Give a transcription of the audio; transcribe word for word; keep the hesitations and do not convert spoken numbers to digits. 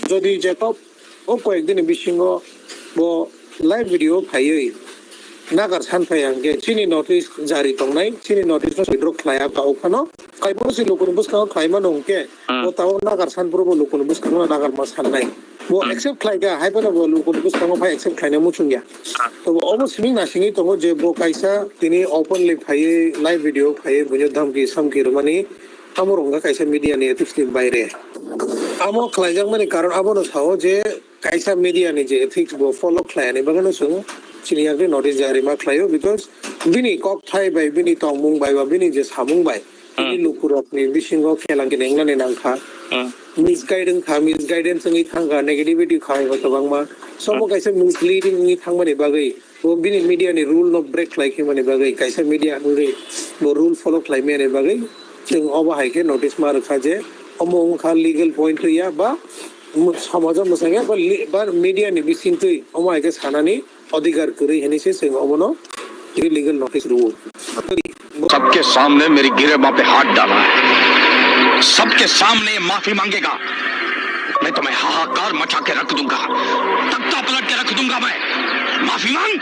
Jodi Jacob o koyek dini bisingo bo live video phaiwi nagar san phai hwnkhe chini notice jari tongnai, chini notice no withdraw khlai aka o phano. Kaibo se lukuni bwskango khlai mano hwnkhe, hmm, bo tabuk nagar san phuru bo lukuni bwskango nagar ma sannai. Bo, hmm, accept khlai kha, hai phano bo lukuni bwskango phai accept khlaina muchung ya. To bo obo simi nasingwi tongo je bo kaisa tini openly phaiwi live video phaiwi buino dhamki samki rwmani, amo rwngkha kaisa media ni ethics ni baire. Amo khlaijakmani karon abono sao je kaisa media ni je ethics bo follow khlai ani bagwi no chwng chini yakni notice jari ma khlaio, because bini kokthai bai, bini tongmung bai ba bini je samung bai, bini, hmm, lukurokni bisingo khelang khe nengnani nangkha. Hmm. Misguide wngkha, misguidance wngwi thangkha, negativity khai ba kwbangma. Somo, hmm, kaisa misleading wngwi thangmani bagwi bo bini media ni rule no break khlai khe mani bagwi, kaisa media wngwi bo rule follow khlai mani bagwi chwng obo hai khe notice ma rwkha je omo wngkha legal point ya ba mu-, somajo mwsang ya ba li-, ba media ni bisingtwi omo hai khe sanani odhikar kwrwi hinwi se chwng obono legal notice rwo. सबके सामने मेरी गिरेबां पे हाथ डाला है, सबके सामने माफी मांगेगा। मैं तुम्हें हाहाकार मचा के रख दूंगा, तख्ता पलट के रख दूंगा मैं। माफी मांग।